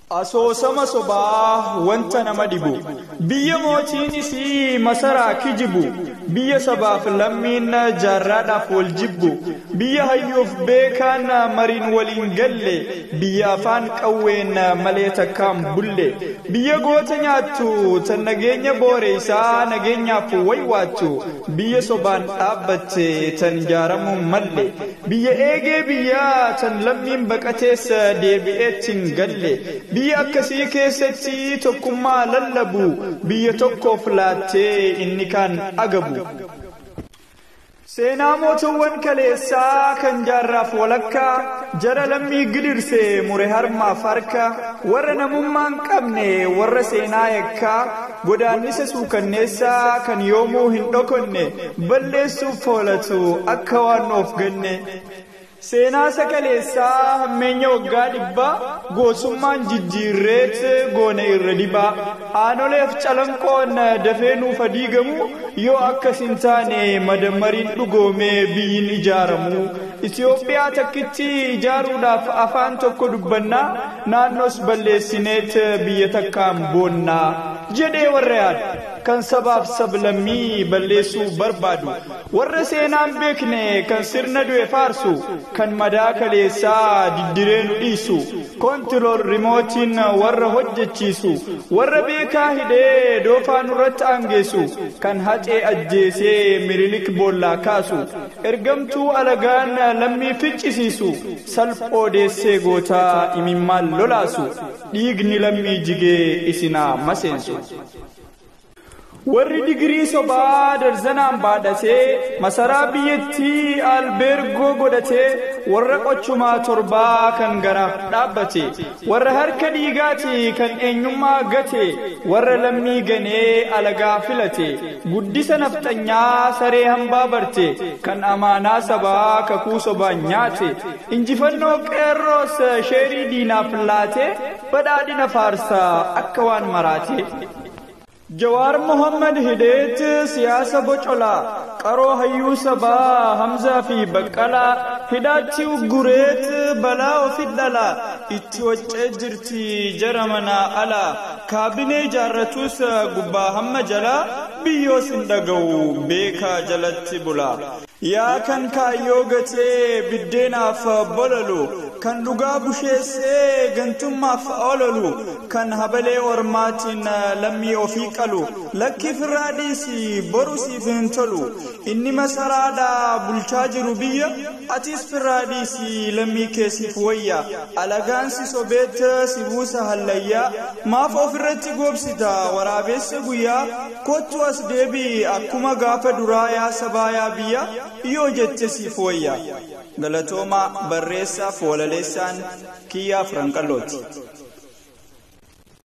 Asoosama sobaa wanta nama dhibu, biyya mootiin isii masaraa kijibu, biyya sabaaf lammiin jaarraadhaaf wal jibbu, biyya hayyuuf beekaan mariin waliin galle, biyya afaan qawween malee takkaan bulle, biyya goota nyaattu tan nageenya booreessaa nageenyaaf waywaattu, biyya sobaan dhaabbatte tan ijaaramuun malle, biyya eegee biyyaa tan lammiin baqatees deebi'eetti hin galle. Biyya akkasii keessatti tokkummaa lallabu, biyya tokkoof laattee inni kaan agabu. Seenaa mootuwwan kaleessaa kan jaarraaf walakkaa, jara lammii gidirse mure harmaaf harka, warra namummaan qabne, warra seenaa yakkaa, godaannisa suukanneessaa kan yoomuu hin dhokonne balleessuuf foolatu akka waan of ganne. Seenaa sakaleessaa hammeenya waggaa 100 goosummaan jijjiirreet goone irra dibaa. Aanoleef calanqoon dafee nuuf diigamu, yoo akkas hin taane madammariin dhugoomee biyyin ijaaramu. Itoophiyaa takkitti ijaaruudhaaf afaan tokko dubbannaa, naannoos balleessineet biyya takkaan boonnaa jedhee warra yaadu. Kan sabaaf sablammii balleessuu barbaadu, warra seenaan beekne kan sirna du'e faarsu, kan madaa kaleessaa diddiree nu dhiisu, koontirool rimootiin warra hojjechiisu, warra beekaa hidhee doofaa nurratti aangeessu, kan hacee ajjeesee Minilik boollaa kaasu, ergamtuu alagaan lammii ficcisiisu, salphoo deessee gootaa imimmaan lolaasu, dhiigni lammii jigee isinaa maseensu. Warri digirii sobaa darzanaan baadhatee masaraa biyyattii albeergoo godhatee, warra qochumaa torbaa kan garaaf dhaabbate, warra harka dhiigaati kan eenyummaa gate, warra lammii ganee alagaa filate, guddisa nafxanyaa saree hambaa barte, kan amaanaa sabaa kakuu sobaan nyaate, injifannoo qeerroos sheerii diinaaf laate, badhaadhina faarsaa akka waan maraate. Jawaar Mohammad hidheet siyaasa bocolaa, qaroo hayyuu sabaa Hamzaa fi Baqqalaa hidhaatti uggureet balaa ofi dhalaa itti waccee jirti jara manaa alaa. Kaabinee ijaarratus gubbaa hamma jalaa biyyoos hin dhaga'u beekaa jalatti bula. Yaa kan kaayyoo gatee biddeenaaf bololu, kan dhugaa busheessee gantummaaf ololu, kan habalee ormaatiin lammii ofii qalu, lakkii firraa dhiisi, boru siif hin tolu. Inni masaraadhaa bulchaa jiru biyya, atis firraa dhiisi, lammii keessiif wayya. Alagaan si sobeet si buusa hallayyaa, maaf ofirratti goobsita waraabessa guyyaa? Kottu as deebii akkuma gaafa duraa, yaa sabaa yaa biyya yoo jette siif wayya. Galatoomaa. Barreessaaf walaleessaan Kiyyaa Firanqallooti.